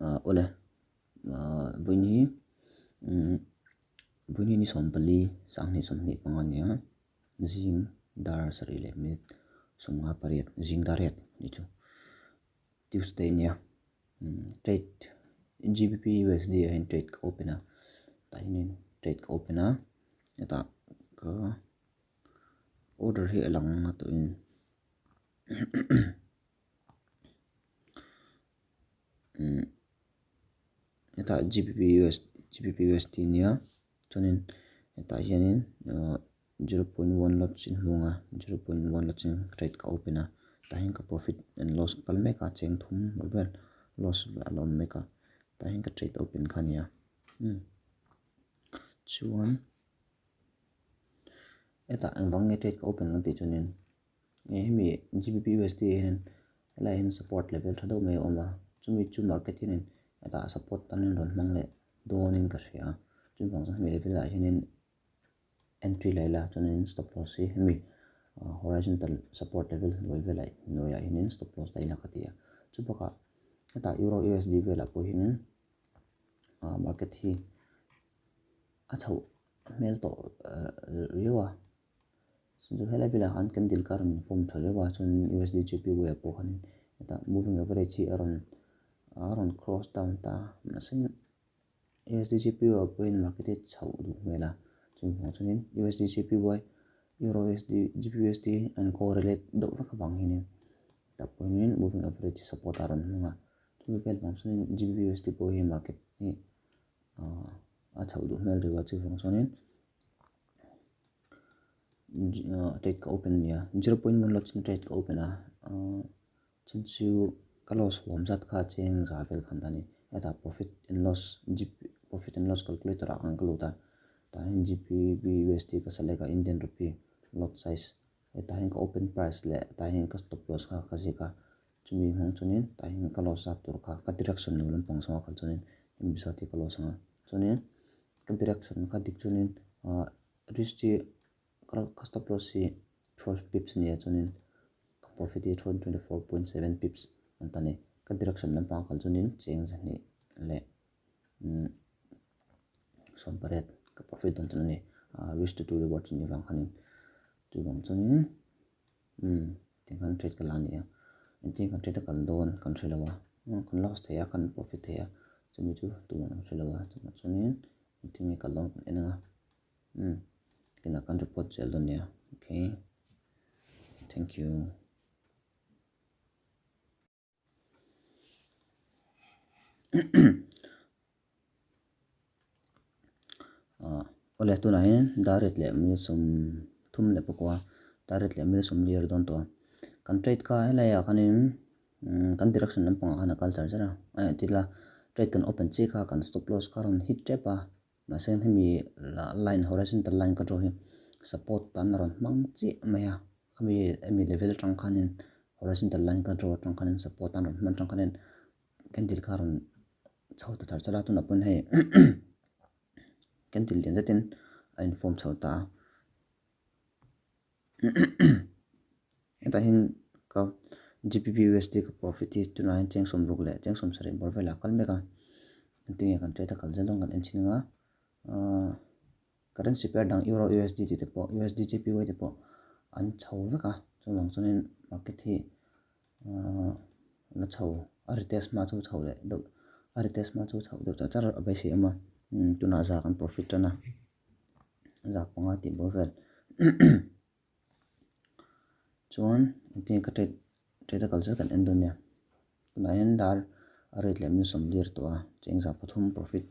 Awle vawiin hi vawiin hi ni 14 2025 a ni a, zing dar sarih leh minute 58 zing dar riat a nih chu. Tuesday a nia trade GBP USD ah hian trade ka open a tah hianin trade ka open a hetah ka order hi a lang a tawhin hetah GBP US GBP USD nia chuanin hetah hianin 0.1 lots in hmung a 0.1 lots in trade ka open a tah hian ka profit and loss kal mek a cheng thum vel loss a la awm mek a tah hian ka trade open kha a nia chuan hetah engvang nge trade ka open ang tih chuanin nge hemi GBP USD ah hianin helaiah hian support level tha deuh mai a awm a chumi chu market hianin hetah support tan in rawn hmang leh dawnin ka hria a chuvang chuan hemi level ah hianin entry la ila chuanin stop loss hi hemi horizontal support level hnuai velah hnuaiah hianin stop loss la ila ka ti a chu bakah hetah euro USD velah pawh hianin market hi a chhoh hmel tawh riau a chu helai velah khan candle kha a rawn form tha riau a chuan USD JPY ah pawh khanin hetah moving average hi a rawn a rawn cross down ta mahse USD JPY pawhin market hi chhoh duh hmel a chuvang chuanin USD JPY Euro USD GBP USD an correlate deuh vek avang hianin tah pawhin moving average hi support a rawn hmang a chumi vel vang chuanin GBP USD pawh hi market hi a chhoh duh hmel riau a chuvang chuanin trade ka open a ni a 0.1 lots in trade ka open a Chhan chu ka loss huam zat kha cheng za vel khan ta a ni. Hetah profit and loss profit and loss calculator ah khan ka lut a, tah hian GBP USD ka select a Indian rupee lot size hetah hian ka open price leh tah hian ka stop loss kha ka ziak a, chumi hmang chuanin tah hian ka loss zat tur kha ka direction lo lampang zawnga kal chuanin hemi zat hi ka loss ang a, chuanin ka direction kha dik chuanin risk hi ka stop loss hi 12 pips a ni a chuanin Ka profit hi 24.7 pips an ta ni. Ka direction lampang kal chuanin cheng zahnih leh 18 ka profit dawn chuan a ni. Risk to reward chu ni vang khanin chuvang chuanin tiang khan trade ka la a ni a. Engtin kan trade a kal dawn kan hre lo a, kan loss thei a, kan profit thei a, chumi chu tumah kan hre lo a. Chuvang chuanin engtin nge kal dawn kan en ang a, kinah kan report zel dawn nia. Okay. Thank you. Awle tunah hian dar ret leh minute 34 dar ret leh minute 40 dawn tawh a kan trade kha helai ah khanin kan direction lampangah khan a kal char char a a entir la trade kan open chiah kha kan stop loss kha a rawn hit tep a. Mahse hemi line horizontal line ka draw hi support tan a rawn hmang chiah mai a, khami hemi level atang khanin horizontal line ka draw atang khanin support tan rawn hman atang khanin candle kha a rawn chho ta char char a, tunah pawn hei candle lian zetin a in form chho ta a. Hetah hian ka GBP USD ka profit hi tunah hian cheng 60 leh cheng 70 bawr velah a kal mek a engtin nge kan trade a kal zel dawn kan en chhin ang a ahh currency pair dang euro USD tih te pawh USD JPY te pawh an chho vek a chuvang chuanin market hi ahh la chho a retest hma chu chho leh deuh a retest hma chu chho deuh char char a beisei awm a tunah za kan profit tan a. Zak panga tih bawr vel chuan engtin ka trade trade a kal zel kan en dawn nia tunah hian dar a rate leh min sawm lir tawh a cheng zah pathum profit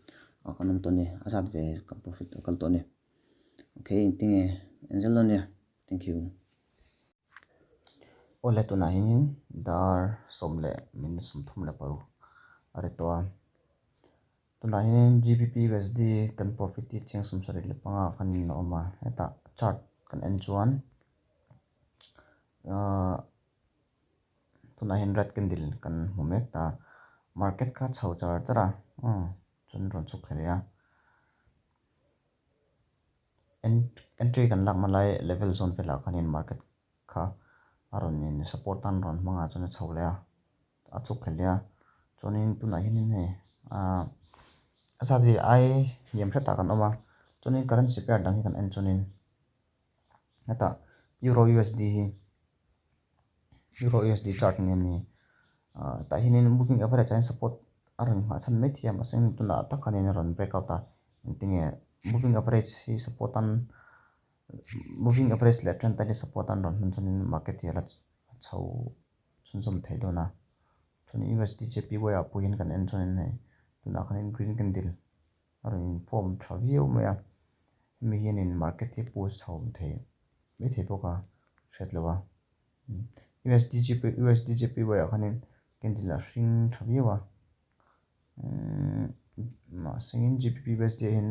a kan awm tawh a ni a zat ve kan profit a kal tawh a ni okay engtin nge en zel dawn nia thank you. Awle tunah hian dar sawm leh min 36 a ri tawh a. Tunah hian GBP USD kan profit hi cheng 75 ah khan a awm a, hetah chart kan en chuan ahh tunah hian red candle kan hmu mek ta, market kha chho char char a chuan rawn chhuk thla leh a, entry kan lakna lai level zawn velah khanin market kha a rawn in support tan rawn hmang ah chuan a chho leh a, a chhuk thla leh a. Chuanin tunah hianin hei ah a zat hi ai hniam hretah kan awm a chuanin currency pair dang hi kan en chuanin hetah euro U_S_D hi euro U_S_D chart nia mi ah tah hianin moving average ah hian support a rawn nghah chhan mai thei a mahse tunah tak khanin a rawn break out a engtinge moving average hi support an moving average leh trend te hi support an rawn hman chuanin market hi a la chho chhunzawm thei dawn a. Chuan USDJPY ah pawh hian kan en chuan hei tunah khanin green candle a rawn in form tha viau mai a hemi hianin market hi push chho thei maithei bawk a hriat loh a USDJPY ah khanin candle a hring tha viau a umm mahse GBPUSD ah hian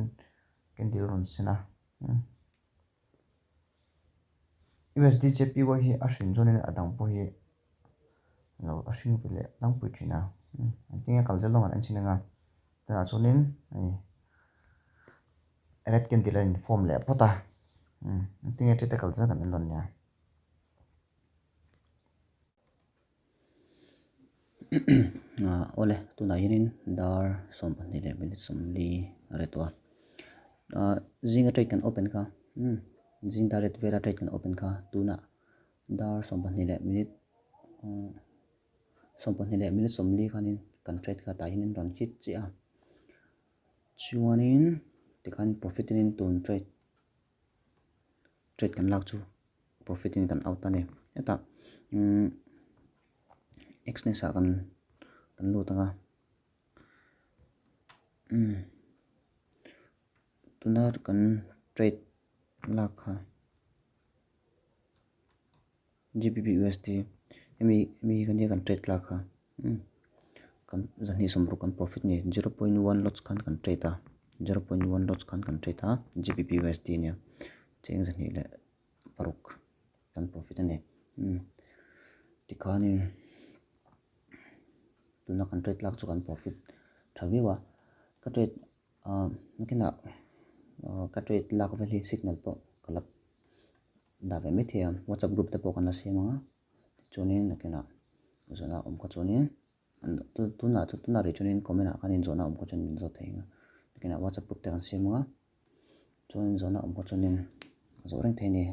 candle a rawn sen a. USDJPY hi a hrin chuanin a dang pawh hi lo a hring ve leh tlangpui thin a engtin nge kal zel dawn kan en thin anga tunah chuanin hei red candle a in form leh phawt a engtin nge ṭete kal zel kan en dawn nia. Awle tunah hianin dar 12 leh minute 40 a ri tawh a ah zinga trade kan open kha umm zing dar ret vela trade kan open kha tunah dar 12 leh minute 12 leh minute 40 khanin kan trade kha tah hianin rawn hit chiah a chuanin tikhan profit in tun trade trade kan lak chu profit in kan out a ni hetah umm xness ah kan kan lut ang a umm tuna kan trade lak kha G_B_P U_S_D hemi hemi hi kan kan trade lak kha umm kan zahnih sawmruk kan profit a ni zero point one lots khan kan trade a zero point one lots khan kan trade a G_B_P U_S_D ania cheng zahnih leh paruk kan profit a ni umm tikhanin tuna kan trade lak chu kan profit tha viau a ka trade ah nakinah ah ka trade lak vel hi signal pawh ka la dah ve mai thei a whatsapp group te pawh kan la siam ang a tichuanin nakinah zawhna awm kha chuanin tunah chu tunah rih chuanin comment ah khanin zawhna awm kha chuan min zawt thei ang a nakinah whatsapp group te kan siam ang a chuanin zawhna awm kha chuanin zawh reng thei a ni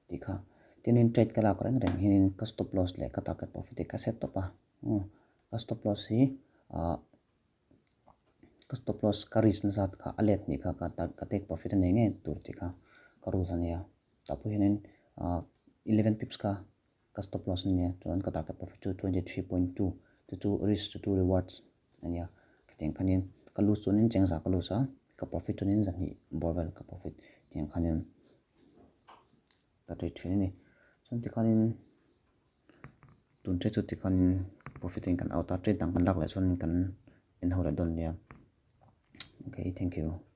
tih kha tianin trade ka lak reng reng hianin ka stop loss leh ka target profit hi ka set tawp a ka stop loss hi ah ka stop loss ka risk na zat kha a let nih kha ka take profit a nei ngei tur tih kha ka rules a nia tah pawh hianin ah eleven pips kha ka stop loss a nia chuan ka target profit chu 23.2 chu chu risk chu two rewards a nia khatiang khanin ka lose chuanin chengza ka lose a ka profit chuanin zahnih bawr vel ka profit tiang khanin ka trade thin a ni chuan tikhanin tun trade chu tikhanin profit in kan out a trade dang kan lak leh chuanin kan en ho leh dawn nia okay thank you.